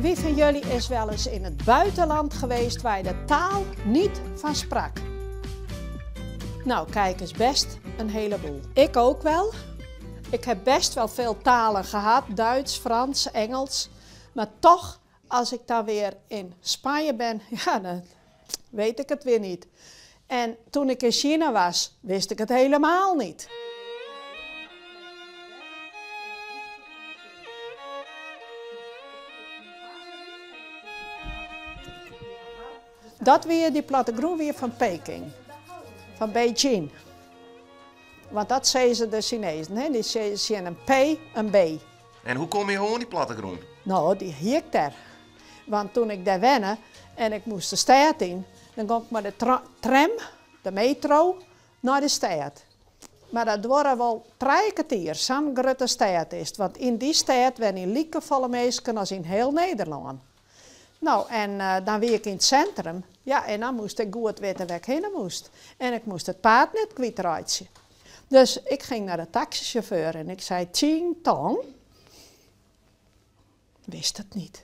Wie van jullie is wel eens in het buitenland geweest waar je de taal niet van sprak? Nou, kijk eens, best een heleboel. Ik ook wel. Ik heb best wel veel talen gehad, Duits, Frans, Engels. Maar toch, als ik dan weer in Spanje ben, ja, dan weet ik het weer niet. En toen ik in China was, wist ik het helemaal niet. Dat wie dy plattegrûn wie fan Peking, fan Beijing. Want dat sizze de Sinezen, hè? Dy sizze tsjin in P in B. En hoe komme je oan dy plattegrûn? No, dy hie ik dêr. Want toen ik dêr wenne en ik moast de stêd yn, dan gong ik mei de tram, de metro, nei de stêd. Mar dat duorre wol trije kertier, sa'n grutte stêd is it. Want yn dy stêd wenje likefolle minsken as yn hiel Nederlân. No, en dan wie ik yn it sintrum, ja, en dan moast ik goed witte wêr't ik hinne moast. En ik moast it paad net kwytreitsje. Dus ik gyng nei de taksysjauffeur en ik sei, Tjing Tong. Wist it niet.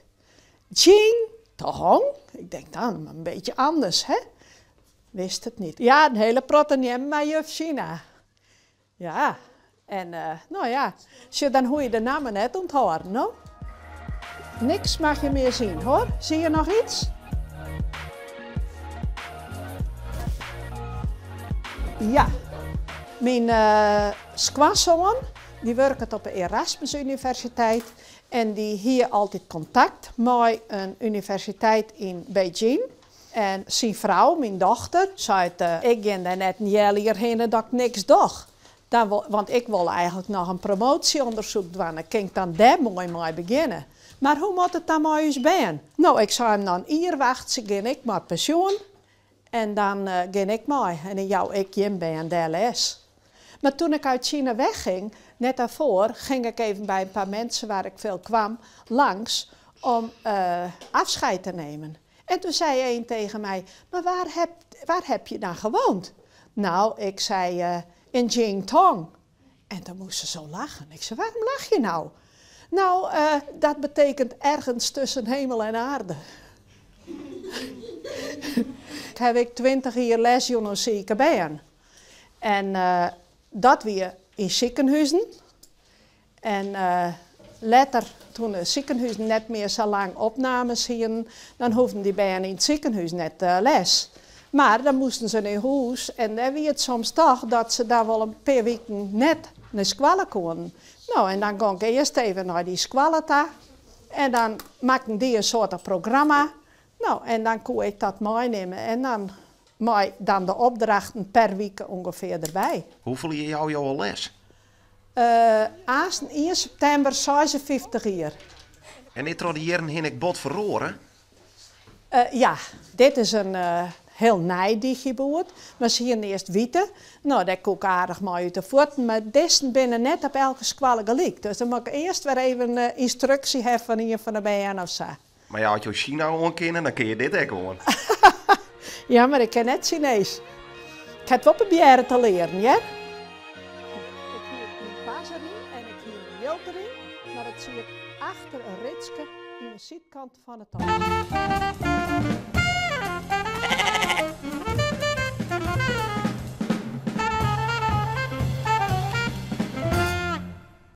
Tjing Tong? Ik denk dan een beetje anders, hè? Wist it niet. Ja, in hiele protte neame my juf China. Ja, en no ja, sjoch, dan hoege je de namme net ûnthâlden, no. Niks mag je meer zien, hoor. Zie je nog iets? Ja, myn skoansoan, dy wurket op de Erasmus Universiteit en dy hie altyd kontakt mei in universiteit yn Beijing. En syn frou, myn dochter, seit, ik gean dêr net in healjier hinne dat ik niks doch. Dan wol, want ik wol eigenlik noch in promoasjeûndersyk dwaan, dan kin ik dan dêr moai mei begjinne. Mar hoe moat it dan mei ús bern? No, ik sei him, nei in jier wachtsje, gean ik mei pensjoen en dan gean ik mei en dan jou ik jim bern dêr les. Maar toen ik uit China wegging, net daarvoor, ging ik even bij een paar mensen waar ik veel kwam langs om afscheid te nemen. En toen zei een tegen mij, maar waar heb je dan gewoond? Nou, ik zei, in Jingtong. En toen moest ze zo lachen. Ik zei, waarom lach je nou? Nou, dat betekent ergens tussen hemel en aarde. Ik heb ik 20 jier les jûn oan sike bern. En dat wie yn sikehûzen. En letter, toen de sikehûzen net mear sa lang opnames hienen, dan hoegden dy bern yn it sikehûs net les. Mar dan moasten se nei hûs en dêr wie it soms toch dat se dan wol in pear wiken net nei skoalle koenen. No, en dan gong ik earst even nei dy skoalle ta en dan makken dy in soarte programma. No, en dan koe ik dat meinimme en dan mei dan de opdrachten per wike ûngefear derby. Hoefolle jier jouwe jo al les? Aansten ien septimber 56 jier. En is troch de jierren hinne ek bot feroare? Ja, dit is in hiel nij digiboerd, mar se hienen earst wite. No, dêr koe ik aardich mei út de fuotten, mar dizzen binne net op elke skoalle gelyk. Dus dan moat ik earst wer even ynstruksje ha fan ien fan de bern of sa. Mar ja, as jo China oan kinne, dan kinne je dit ek oan. Ja, mar ik kin net Sinees. Ik ha it wol probearre te learen, hear. Ik hie myn pas deryn en ik hie myn jild deryn, mar it siet achter in ritske yn de sydkant fan 'e tas.